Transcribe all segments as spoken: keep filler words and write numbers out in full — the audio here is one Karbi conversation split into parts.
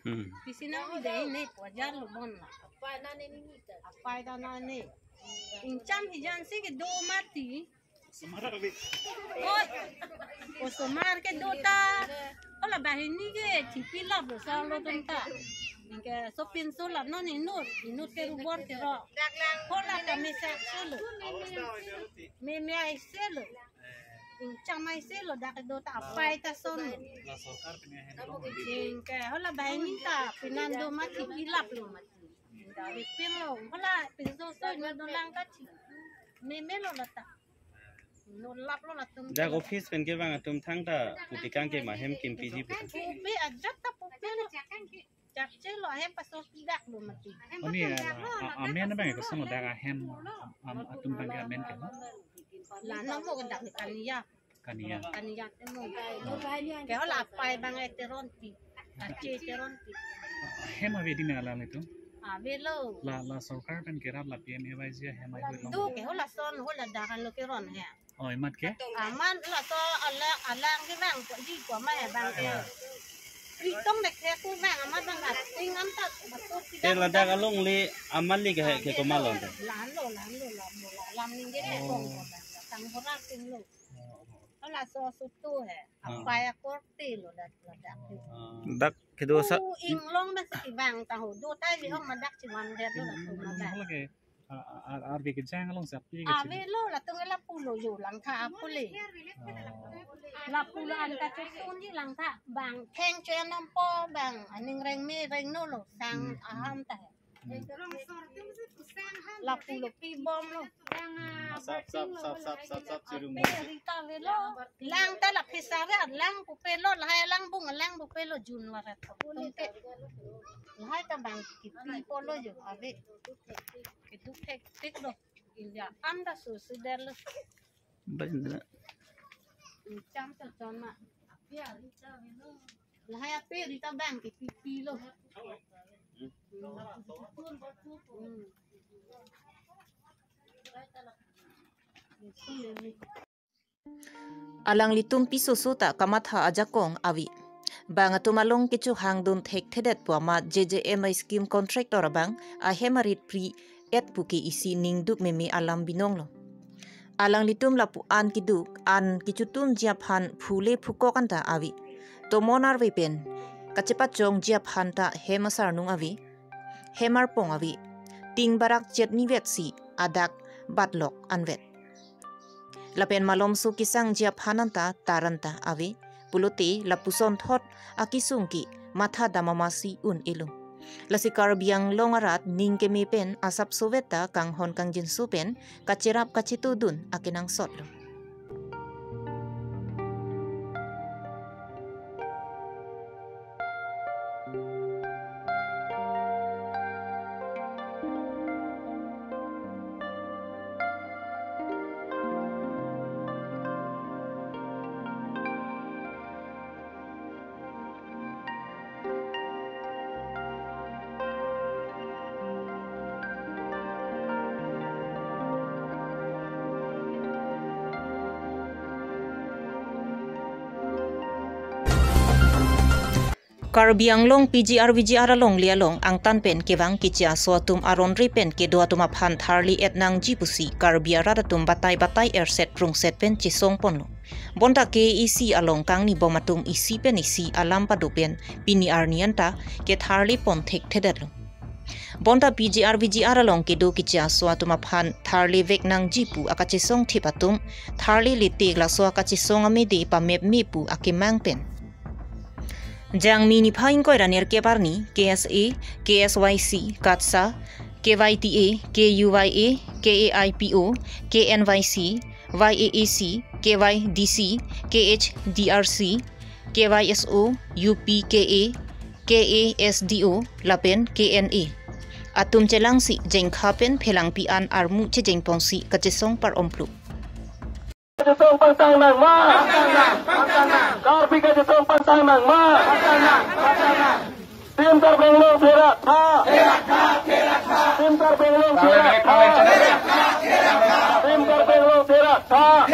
Hmm. Pisi nang dei ne, wajar lo bon la. Apai ta nang ne. Ingcham hijan si kedo mati. Oi. Osomar kedo ta. Hala banghini ke thipilap lo solo tum ta. Anke sopinso la non inut, inut ke rubor kero. Hala ta mesa solo. Meme ai solo. Ingcham ai solo dak kedo ta, apai ta son. Anke hala banghini ta pinan do mati, pilap lo mati. Dari pin lo, hala pinso so inut dolang ta thi. Meme lo la ta. Inut lap lo latum. Dak office pen kevang atum thangta putikang ke ma hem kimpiji pu ta. Pupe ajat ta pupe lo. Jakche lo ahem pasok pidak lo mati. Oni, eh, la, a-, amen abang ke koson lo dak ahem, am, atum abang ke amen ke, no? La nang mo dak ni Kania. Kania. Kania te mo. Ke hala apai abang e Teronpi. Ache Teronpi. Hem ave dei alanglitum? Ave lo. La, la sorkar pen kerap la P M A Y G ahem ai lo. Do ke hala son hala dak an lo keron he. Oi, mat ke? Amat laso alang, alang kevang ko ji ko ma abang ke. Ritong dek ke kevang amat abang ating am ta batuk. Te ladak along le amat le ke ke komat lo te. Lalo, lalo, lalo, lam ningje te kong ko abang. Tang borak ting lo. Hala so sutu he. Ah. Apai akorte lo dak ladak. Ah. Dak kedo sa. U inglong dak si kevang tahu. Do tai li ong madak si wan dia lo latum madak. Hala ke, a, a, a, arve kejang along si api ke. Ave lo latum ke lapu lo jo langtha apule. Oh. Lapu lo an kachesun ji langtha bang theng cho nampo bang aning rengme rengno lo sang aham ta he. Hmm. Lapu lo pibom lo. Sap, sap, sap, sap, sap, sap, sirung. Ape rita ve lo. Lang ta la phisare lang pupe lo, lahai lang bung lang pupe lo jun warat. Tum ke. Lahai ta bang kipi po lo jo ave. Keduk thektik lo. Panja panda susi derlo. Baik, enggak. Cham cham cham ma. Lahai ape rita bang ipi pi lo. Hmm. Alanglitum piso so ta kamatha ajakong ave. Bang atum along kechohangdun thekthedet pu amat J J M I scheme contractor abang ahem arit pri-et pu ke isi ningduk meme alam binonglo. Alanglitum lapu-an keduk an kechotun ji aphan phule phukok anta ave. Tomon arve pen kachepachongji aphan ta hem asarnung ave, hem arpong ave, ting barak chetni vetsi adak batlok anvet. Lapen malomso kesangji aphan anta tar anta ave, pulote lapuson thot akesung ke matha dam amasi un-elo. Lasi Karbi Anglong arat ning keme pen asapso vet ta kanghon kangjinso pen kacherap kachetodun akenangsotlo. Karbi Anglong P G R V G R alongle along angtan pen kevang keche aso atum aron re pen kedo atum aphan tharle et nangji pusi Karbi arat atum batai batai erset prungset pen chesong ponlo. Bonta K A A C along kangnibom atum isi pen isi alam pado pen pini arni anta ketharle pon thekthedetlo. Bonta P G R V G R along kedo keche aso atum aphan tharle vek nangji pu akachesong thip atum tharle letek laso akachesong amede pamep me pu akemang pen. Jangmi niphai ingkoi ra nerkep arni K S A, K S Y C, KATSA, K Y T A, K U Y A, K A I P O, K N Y C, Y A A C, K Y D C, K H D R C, K Y S O, U P K A, K A S D O, lapen K N A atum chelangsi jengkha pen phelangpi an armu chejeng ponsi kachesong par-omplu. Kachesong pangtang nangma. Karbi kachesong pangtang nangma. Team Karbi Anglong therak tha. Team Karbi Anglong therak tha. Team Karbi Anglong therak tha.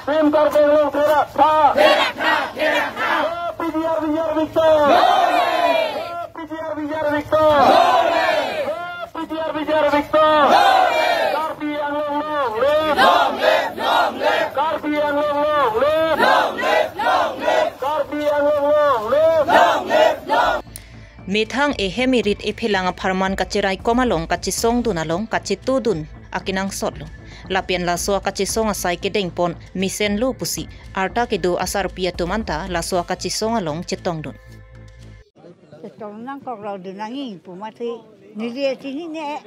Team Karbi Anglong therak tha. P G R V G R victor. P G R V G R victor. P G R V G R victor. Karbi Anglong long live. Karbi Anglong long live. Karbi Anglong long live. Methang ehem erit ephelang apharman kacherai kom along kachesongdun along kachetodun akenangsotlo. Lapen laso akachesong asai kedengpon mesenlo pusi arta kedo asarpi atum anta laso akachesong along chetongdun. Chetong nangkok lo dun nangji pu mati neli chinine.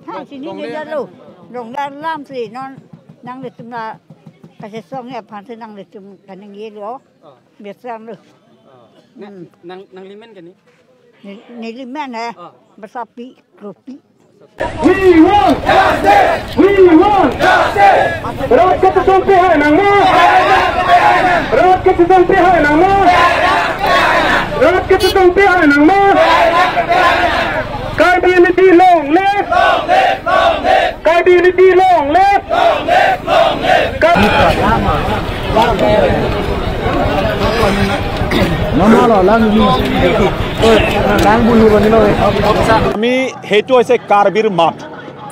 Ha chinine lo. Long dar lam si non nanglitum la kachesong aphan si nanglitum kaningje lo. Biasa lo. Nang, nang limen kani? Neli men eh. Basapi, kropi. We want justice! We want justice! Rat kachesong pehai nangma! Rat kachesong pehai nangma! Rat kachesong pehai nangma! Karbi unity long live! Karbi unity long live! Kar- আমি সেইটো হৈছে কাৰ্বিৰ মাত।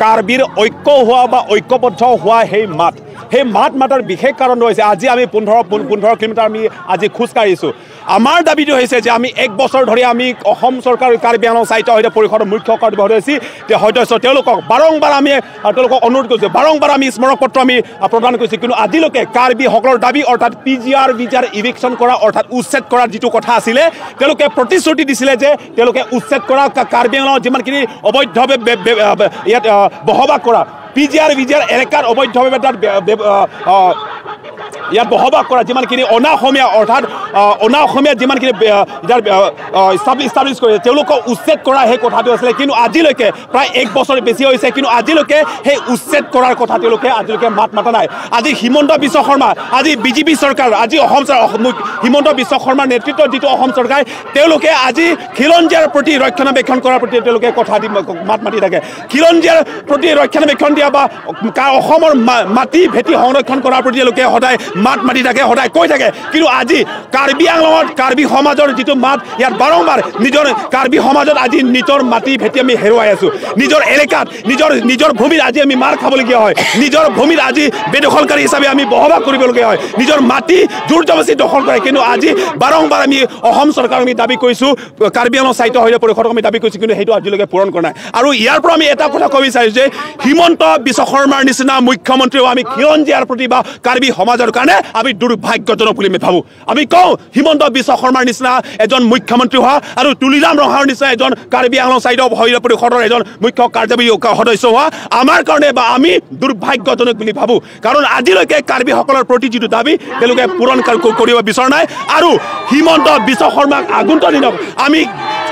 কাৰ্বিৰ ঐক্য হোৱা বা ঐক্যবদ্ধ হোৱা সেই মাত, সেই মাত মাতাৰ বিশেষ কাৰণ হৈছে আজি আমি পোন্ধৰ, পোন্ধৰ কিলোমিটাৰ আমি আজি খোজ কাঢ়িছোঁ। আমাৰ দাবীটো হৈছে যে আমি এক বছৰ ধৰি আমি অসম চৰকাৰ, কাৰ্বি আংলং স্বায়ত্তশাসিত পৰিষদৰ মুখ্য কাৰ্যবাহী হৈছে, তেওঁ হয়তো আছে, তেওঁলোকক বাৰম্বাৰ আমি, আহ, তেওঁলোকক অনুৰোধ কৰিছোঁ, বাৰম্বাৰ আমি স্মাৰক পত্ৰ আমি, আহ, প্ৰদান কৰিছোঁ, কিন্তু আজিলৈকে কাৰ্বিসকলৰ দাবী অৰ্থাৎ পি জি আৰ, ভি জি আৰ ইভিকশ্যন কৰা অৰ্থাৎ উচ্ছেদ কৰাৰ যিটো কথা আছিলে, তেওঁলোকে প্ৰতিশ্ৰুতি দিছিলে যে তেওঁলোকে উচ্ছেদ কৰা কা-, কাৰ্বি আংলঙত যিমানখিনি অবৈধভাৱে বে-, বে-, আহ, বে-, ইয়াত, আহ, বসবাস কৰা পি জি আৰ, ভি জি আৰ এলেকাত অবৈধভাৱে তাত বে-, বে-, আহ, আহ, ইয়াত বসবাস কৰা যিমানখিনি অনা অসমীয়া, অৰ্থাৎ আহ, অনা অসমীয়া যিমানখিনি আহ, ইয়াৰ আহ, আহ, establish establish কৰিছে, তেওঁলোকক উচ্ছেদ কৰা সেই কথাটো আছিলে। কিন্তু আজিলৈকে প্ৰায় এক বছৰ বেছি হৈছে, কিন্তু আজিলৈকে সেই উচ্ছেদ কৰাৰ কথা তেওঁলোকে আজিলৈকে মাত মাতা নাই। আজি হিমন্ত বিশ্ব শৰ্মা, আজি বিজেপি চৰকাৰ, আজি অসম চৰ-, অসম-, মুখ্য-, হিমন্ত বিশ্ব শৰ্মাৰ নেতৃত্বত যিটো অসম চৰকাৰ, তেওঁলোকে আজি খিলঞ্জীয়াৰ প্ৰতি ৰক্ষণাবেক্ষণ কৰাৰ প্ৰতি তেওঁলোকে কথা দি ম-, মাত মাতি থাকে। খিলঞ্জীয়াৰ প্ৰতি ৰক্ষণাবেক্ষণ দিয়া বা কা-, অসমৰ মা-, মাটি ভেটি সংৰক্ষণ কৰাৰ প্ৰতি তেওঁলোকে সদায় মাত মাতি থাকে, সদায় কৈ থাকে। কিন্তু আজি কাৰ্বি আংলঙত কাৰ্বি সমাজৰ যিটো মাত, ইয়াত বাৰম্বাৰ নিজৰ কাৰ্বি সমাজত আজি নিজৰ মাটি ভেটি আমি হেৰুৱাই আছো। নিজৰ এলেকাত, নিজৰ, নিজৰ ভূমিত আজি আমি মাৰ খাবলগীয়া হয়। নিজৰ ভূমিত আজি বেদখলকাৰী হিচাপে আমি বসবাস কৰিবলগীয়া হয়। নিজৰ মাটি জোৰ জবৰদস্তি দখল কৰে। কিন্তু আজি বাৰম্বাৰ আমি অসম চৰকাৰক আমি দাবী কৰিছো, কাৰ্বি আংলং সাহিত্য সদৌ পৰিষদক আমি দাবী কৰিছো, কিন্তু সেইটো আজিলৈকে পূৰণ কৰা নাই। আৰু ইয়াৰ পৰা আমি এটা কথা ক'ব বিচাৰিছো যে হিমন্ত বিশ্ব শৰ্মাৰ নিচিনা মুখ্যমন্ত্ৰীও আমি খিলঞ্জীয়াৰ প্ৰতি বা কাৰ্বি সমাজৰ কাৰণে আমি দুৰ্ভাগ্যজনক বুলি আমি ভাবো। আমি কওঁ, হিমন্ত বিশ্ব শৰ্মাৰ নিচিনা এজন মুখ্যমন্ত্ৰী হোৱা আৰু তুলিৰাম ৰংহাঙৰ নিচিনা এজন কাৰ্বি আংলং সাহিত্য সদৌ পৰিষদৰ এজন মুখ্য কাৰ্যবাহী সদস্য হোৱা আমাৰ কাৰণে বা আমি দুৰ্ভাগ্যজনক বুলি ভাবো। কাৰণ আজিলৈকে কাৰ্বিসকলৰ প্ৰতি যিটো দাবী, তেওঁলোকে পূৰণ কৰ-, কৰ-, কৰিব বিচৰা নাই। আৰু হিমন্ত বিশ্ব শৰ্মাক আগন্তুক দিনত আমি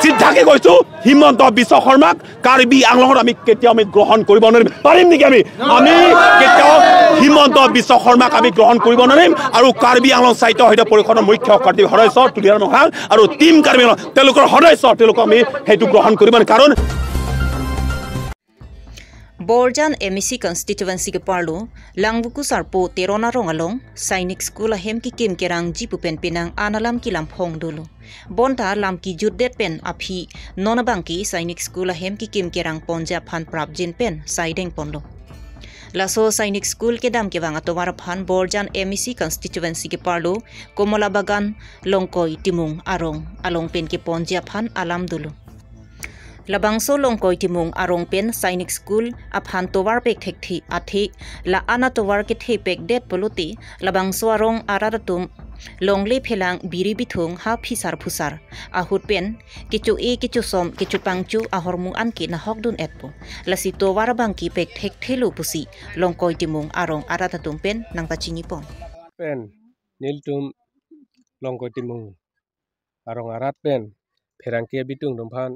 চিধাকে কৈছো, হিমন্ত বিশ্ব শৰ্মাক কাৰ্বি আংলঙত আমি কেতিয়াও আমি গ্ৰহণ কৰিব নোৱাৰিম। পাৰিম নেকি আমি? আমি কেতিয়াও হিমন্ত বিশ্ব শৰ্মাক আমি গ্ৰহণ কৰিব নোৱাৰিম। আৰু কাৰ্বি আংলং সাহিত্য সদৌ পৰিষদৰ মুখ্য কাৰ্যবাহী সদস্য তুলিৰাম ৰংহাং আৰু টিম কাৰ্বি আংলং, তেওঁলোকৰ সদস্য, তেওঁলোকক আমি সেইটো গ্ৰহণ কৰিব নোৱাৰিম। কাৰণ Borjan M A C constituency keparlo Langvoku Sarpo Teron arong along Sainik School ahem kekim kerangji pu pen penang an alam kelam phong dolo. Bonta lam kejutdet pen aphi non abangke Sainik School ahem kekim kerang ponji aphan prapjin pen saideng ponlo. Laso Sainik School kedam kevang atovar aphan Borjan M A C constituency keparlo Komolabagan Longkoi Timung arong along pen keponji aphan alam dolo. Labangso Longkoi Timung arong pen Sainik School aphan tovar pek thekthe athe la-an atovar kethepekdet pulote labangso arong arat atum longle phelang biri bithung ha phisar phusar ahut pen kecho-e kechosom kechopangcho ahormu an ke nahok dun-etpo. Lasi tovar abangke pek thekthelo pusi Longkoi Timung arong arat atum pen nangpachini pon. Pen nelitum Longkoi Timung arong arat pen pherangke abitung atum aphan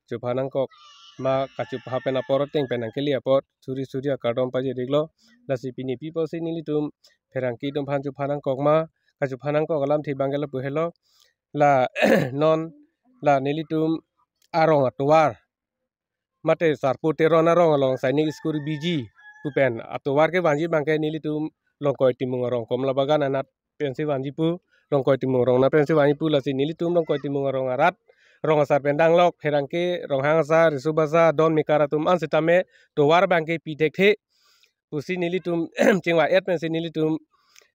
chupha nangkok ma kachupha pen apor ateng pen nangkele apot suri suri akardom pajir-iklo. Lasi pini pi pusi nelitum pherangke atum aphan chupha nangkok ma kachupha nangkok alamthe abangke lapu helo. La non la nelitum arong atovar mate Sarpo Teron arong along Sainik School biji pu pen atovar kevanji abangke nelitum Longkoi Timung arong Komolabagan anat pensi vanji pu, Longkoi Timung arong anat pensi vanji pu. Lasi nelitum Longkoi Timung arong arat, rong asar pen danglok, pherangke, Ronghang asar, Riso Basa, Don Mekar atum an sitame tovar abangke pi thekthe pusi nelitum chingva-et pensi nelitum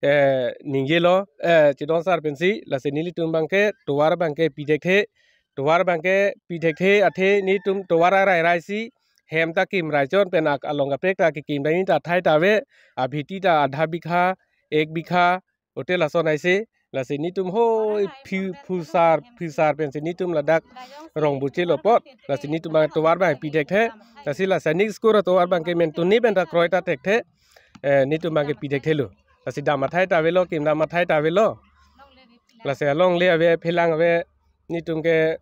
eh, ningjelo, eh, chedon sar pensi, lasi nelitum abangke tovar abangke pi thekthe, tovar abangke pi thekthe athe nelitum tovar arai rai si hem ta kim rai chot pen ak along kaprek ta kekim dai ta thai ta ave, abhiti ta adha bikha, ek bikha, hotel ason aise, lasi nelitum hoi phi-, phusar, phisar pensi nelitum ladak rong buche lo apot, lasi nelitum abang tovar abang pi thekthe, lasi la Sainik School atovar abangke mentuni pen ta kroi ta thekthe, eh, nelitum abangke pi thekthelo. Lasi dam athai ta avelo, kim dam athai ta avelo. Lasi alongle ave, phelang ave, nelitum ke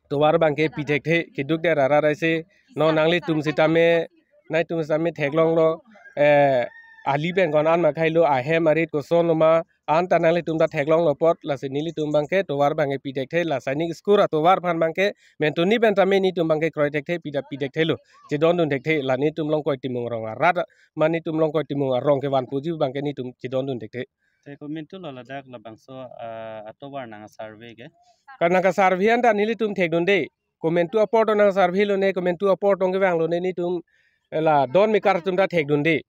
tovar abangke pi thekthe, keduk der arat aise, non nanglitum sitame, nangtum sitame theklonglo, eh, ali pen ko-an ma khailo, ahem arit kosonlo ma, an ta nanglitum ta theklonglo apot, lasi nelitum abangke tovar abangke pi thekthe, la Sainik School atovar aphan abangke mentuni pen tame nelitum abangke kroi thekthe, pi ta pi thekthelo, chedondun thekthe, la nelitum Longkoi Timung arong arat, ma nelitum Longkoi Timung arong kevan puji abangke nelitum chedondun thekthe. Te komantu lo ladak labangso, ah, atovar nang survey ke? Ka nang ka-survey an ta nelitum thekdunde. Komantu apor tong nang survey lone, komantu apor tong kevang lone nelitum la Don Mekar atum ta thekdunde.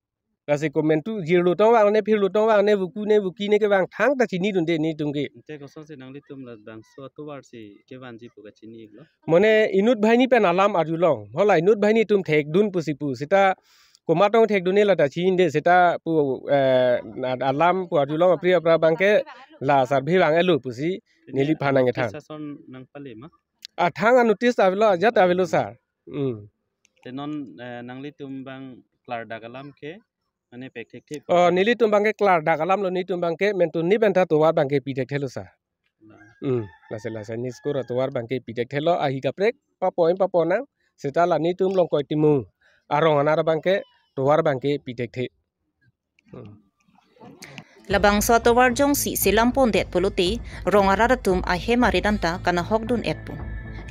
Lasi komantu jirlo tong vangne, phirlo tong vangne, vuku ne, vuki ne kevang thangta chinidunde nelitum ke. Te kosonsi nanglitum labangso atovar si kevanji pu kachini-iklo? Mane inut banghini pen alam arjulong. Hala inut banghini atum thekdun pusi pu. Seta komat tong thekdunde lata chinide seta pu, eh, na-, alam pu arjulong apri apra abangke la survey vang-etlo pusi neliphan nangkethan. Notice ason nangpale ma? Athang a-notice ta avelo, ajat avelo sir. Hmm. Te non, eh, nanglitum abang klardak alam ke Mane pek thekthelo. Oh, nelitum abangke klardak alamlo, nelitum abangke mentu ni benta tovar abangke pi thekthelo sir. Hmm, lasi la sainik school atovar abangke pi thekthelo, ahi kaprek papo-in paponang, seta la nelitum Longkoi Timung arong anat abangke tovar abangke pi thekthe. Hmm. Labangso atovar jongsi selam pondet pulote, rong arat atum ahem arit anta kanahokdun-etpo.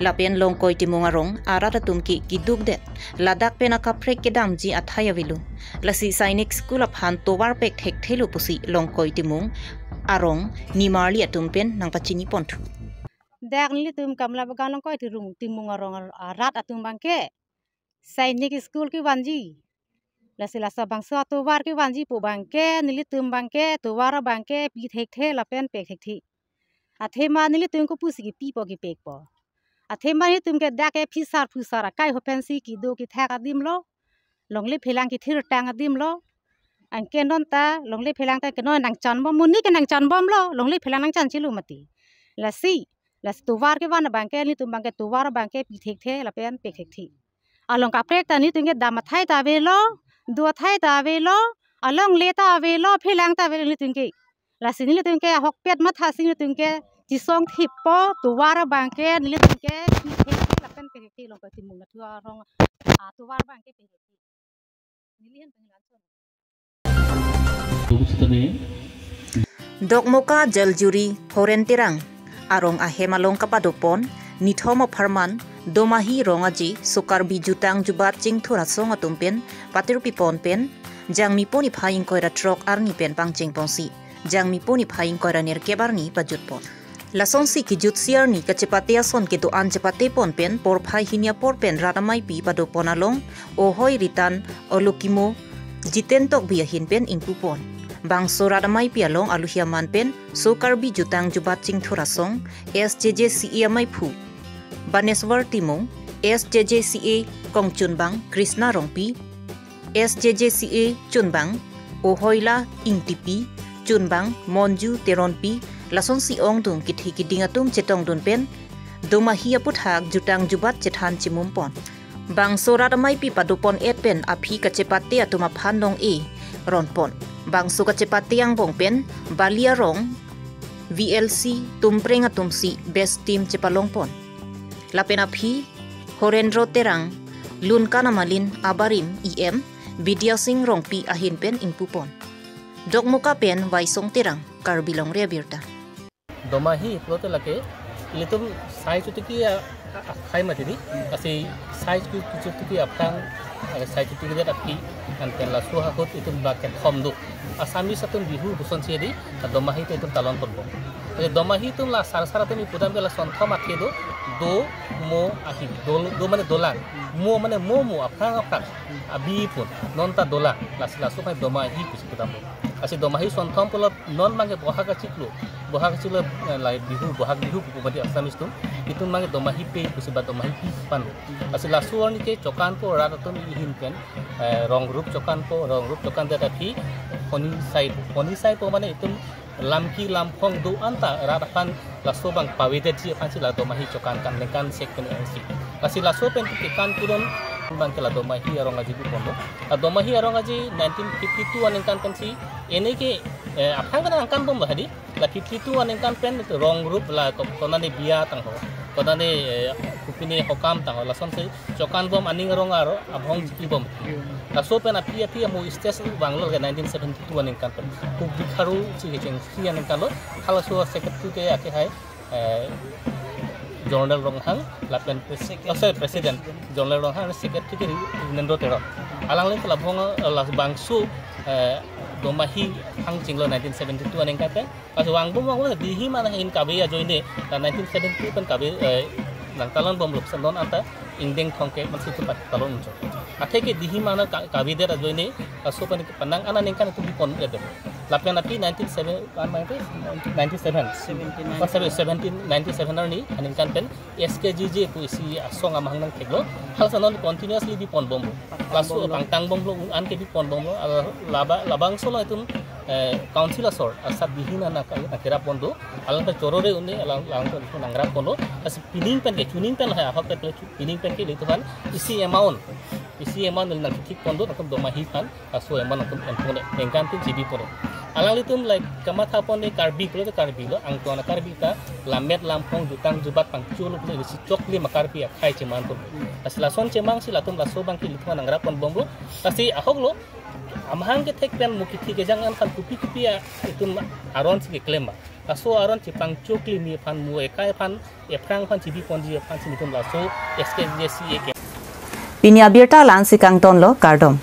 Lapen Longkoi Timung arong arat atum ke kedukdet, ladak pen akaprek kedamji athai avelo. Lasi sainik school aphan tovar pek thekthelo pusi Longkoi Timung arong nimarli atum pen nangpachini ponthu. Dak nelitum Kamla Bagan Longkoi Timung, Timung arong arat atum abangke sainik school kevanji. Lasi laso bangso atovar kevanji pu abangke, nelitum abangke tovar abangke pi thekthe lapen pek thekthe. Athema nelitum kopusi kepipo kepekpo? Athema nelitum ke dak ke phisar phusar akai ho pensi kedo kethak adim lo. Longle phelang kethirtang adim lo. Anke non ta longle phelang ta ke non nangchanbom, monit ke nangchanbomlo, longle phelang nangchanchelo mati. Lasi, lasi tovar kevan abangke, nelitum abangke tovar abangke pi thekthe lapen pek thekthe. Along kaprek ta nelitum ke dam athai ta avelo, do athai ta avelo, alongle ta avelo, phelang ta avelo nelitum ke. Lasi nelitum ke ahokpet mathasi nelitum ke chisong thippo, tovar abangke nelitum ke pi thekthe lapen pek thekthe, Longkoi Timung nathu arong atovar abangke pi thekthe. Neli hen panglan son. Tunggu sebentar. Dokmoka Jaljuri Horen Terang arong ahem along kapadopon nithom apharman Domahi Rong Aje Sokarbi Jutang Jubat Chingthur Asong atum pen patir pipon pen Jangmi pon iphai ingkoi ra throk arni pen pangcheng ponsi Jangmi pon iphai ingkoi ra nerkep arni pajutpon. Lasonsi kejutsi arni kachepate ason kedo-an chepate pon pen porphai hini apor pen rat ameipi padopon along Ohoi Ritan Olokimo Jiten Tokbi ahin pen ingpupon. Bangso rat ameipi along aluhi aman pen Sokarbi Jutang Jubat Chingthur Asong, S J J C A ameiphu Baneswar Timung, S J J C A kongchunbang Krishna Rongpi, S J J C A chunbang Ohoila Ingtipi, chunbang Monju Teronpi, lasonsi ongdung kethe keding atum chetongdun pen Domahi aputhak jutang jubat chethan chimumpon. Bangso rat ameipi padopon-et pen aphi kachepate atum aphan nong-e ronpon. Bangso kachepate angbong pen Bali arong V L C Tumpreng atumsi best team chepalongpon. Lapen aphi Horendro Terang, Lunkan Amalin abarim E M Bidya Sing Rongpi ahin pen ingpupon. Dokmoka pen Waisong Terang, Karbi Longri Abirta. Domahi pulote lake ilitum sai chotiki a, a, akhai mati di, lasi sai chu-, chotiki aphrang, a, sai chotiki det aphi, anpen laso ahut itum bak kethom do. Assamese atum Bihu puson si di, a, Domahi te itum talon ponbom. Jadi Domahi atum la sar sar atum ipudam ke la sonthom athe do, do, mo, ahi. Do, do mane dolang, mo mane mo mo, aphrang aphrang, abi pun, non ta dolang, lasi laso kai Domahi pusi pudam do. Lasi Domahi sonthom pulo non abangke Bohag achiklo, Bohag achiklo, eh, lahai Bihu, Bohag Bihu pupu mati Assamese atum, itum abangke Domahi pe pusi ba Domahi pi pan. Lasi laso arni ke chokanpo rat atum ahin pen, eh, rong rup chokanpo, rong rup chokandet aphi honi saipo, honi saipo mane itum lamki lamphong do-an ta rat aphan laso abang pavedetji aphansi la Domahi chokan kan ningkan sek pen isi. Lasi laso pen kekan kurun abangke la Domahi arong aje biponlo. La Domahi arong aje nineteen fifty-two aningkan pensi ene ke, eh, aphrang kan angkan bomlo hadi. La fifty-two aningkan pen rong rup la ko-, konane biya tangho, konane, eh, kopine hokam tangho, lasonsi chokanbom aning arong aro abhong chipibom. Laso pen aphi aphi amo stage vanglo ke nineteen seventy-two aningkan pen. Kuk Bikharu si kechengsi aningkan lo, halaso secretary ke ake hai, eh, General Ronghang, lapen pres-, oh, sorry, President General Ronghang, secretary ke Rinendro Terang. Alangli ke labong, eh, labangso, eh, Domahi hangchinglo nineteen seventy-two aningkan pen. Pas vangbom vangbom, dihi mana hin kave ajoine, ta nineteen seventy-two pen kave, eh, nangtalon bomlo, sa non anta ingdeng thongke mansi tu pat talon uncho. Atheke dihi mana ka-, kavedet ajoine, laso pen penang ana ningkan itum bipon ede. Lapen aphi nineteen seven, ah, nineteen, nineteen seven. Seventeen. Oh, sorry, seventeen ninety-seven arni, aningkan pen S K J J pu isi asong amahang nangtheklo. Halaso non continuously bipon bomlo. Laso pangtang bomlo, un-an ke bipon bomlo. Al-, laba-, labangso lo itum, eh, council asor, asat dihi nana ka-, nakera pon do. Alang ta chorore une, alang, alang ta nangra ponlo. As pining pen ke, chuning pen hai, ahok pen ke, pining pen ke ilitum aphan isi amount Isi eman neli nangkethik pon do, nangtum doma hi aphan, laso eman nangtum en pon, ningkan tin chibi pon. Alanglitum like kamatha pon ni Karbi, pulo Karbi lo, angton Karbi ta, lammet lamphong jutang jubat pangcholo pulo, isi choklim a-Karbi akhei cheman pon. Lasi lason chemang si latum laso abang ke ilitum nangrap pon bomlo, lasi ahok lo, amahang kethek pen mo kethi kejang an aphan kopi kopi a itum aron si keklem ba. Laso aron chepangchoklim aphan mo ekai aphan, ephrang aphan chibi ponji aphan si nelitum laso S K J C A ke. Pini abirta la-ansi kangtonlo, kardom.